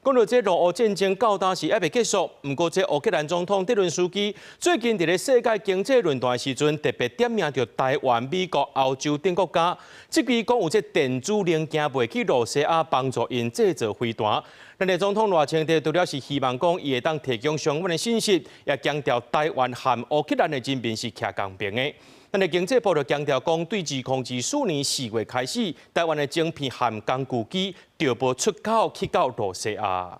講到這俄烏戰爭到今時猶未結束，毋過這烏克蘭總統澤倫斯基最近佇咧世界經濟論壇的時陣，特別點名著台灣、美國、歐洲等國家，質疑講有這電子零件賣去露西亞幫助𪜶製造飛彈。咱的總統賴清德除了是希望講伊會當提供相關的信息，也強調台灣和烏克蘭的人民是徛仝爿的。咱的經濟部就強調講，對2024年4月開始，台灣的晶片和工具機就無出口去到露西亞。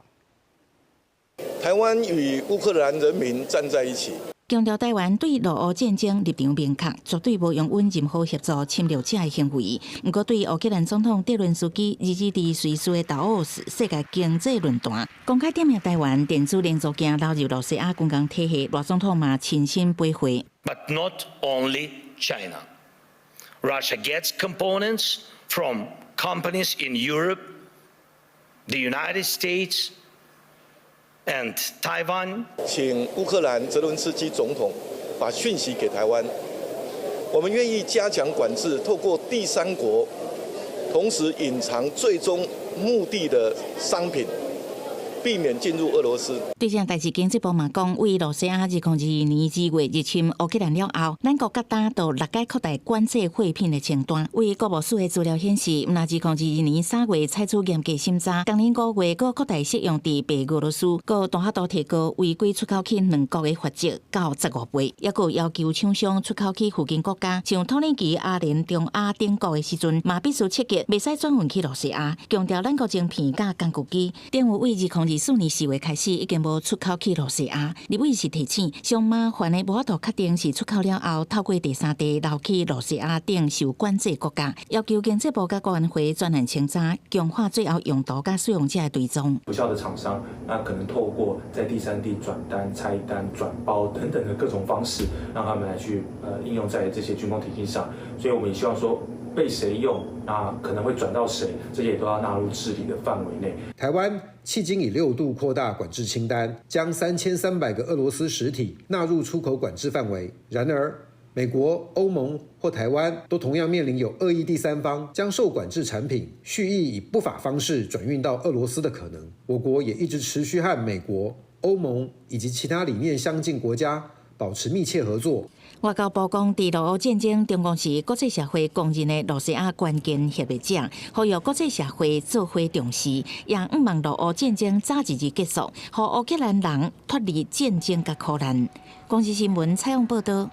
台灣與烏克蘭人民站在一起。強調台灣對俄烏戰爭立場明確，絕對無容允任何協助侵略者的行為。毋過，對烏克蘭總統澤倫斯基日日佇瑞士的達沃斯世界經濟論壇公開點名台灣電子零組件流入露西亞軍工體系，賴總統嘛親身陪會。 But not only China. Russia gets components from companies in Europe, the United States, and Taiwan. 請烏克蘭澤倫斯基總統把訊息給台灣，我們願意加強管制，透過第三國，同時隱藏最終目的的商品，避免進入俄羅斯。對這代誌，經濟部嘛講，為露西亞2022年2月入侵烏克蘭了後，咱國各單都六改擴大管制貨品的清單。為國務署的資料顯示，毋但2022年3月採取嚴格審查，今年5月閣擴大適用佇白俄羅斯，閣大幅度提高違規出口去兩國的罰則到15倍，抑閣要求廠商出口去附近國家，像土耳其、阿聯、中亞等國的時陣，嘛必須切記袂使轉運去露西亞。強調咱國晶片佮工具機，等於為2024年4月開始已經無出口去露西亞。立委是提醒，上麻煩的無法度確定是出口了後，透過第三地流去露西亞等受管制國家，要求經濟部佮國安會專案清查，強化最後用途佮使用者的追蹤。不肖的廠商，那可能透過在第三地轉單、拆單、轉包等等的各種方式，讓他們來去應用在這些軍工體系上。所以我們也希望說，被誰用，那可能會轉到誰，這些也都要納入治理的範圍內。台灣迄今已六度擴大管制清單，將3300個俄羅斯實體納入出口管制範圍。然而，美國、歐盟或台灣都同樣面臨有惡意第三方將受管制產品蓄意以不法方式轉運到俄羅斯的可能。我國也一直持續和美國、歐盟以及其他理念相近國家保持密切合作。外交部講，佇俄烏戰爭，中共是國際社會公認的露西亞關鍵協力者，呼籲國際社會做伙重視，也向望俄烏戰爭早一日結束，予烏克蘭人脫離戰爭佮苦難。公視新聞採訪報導。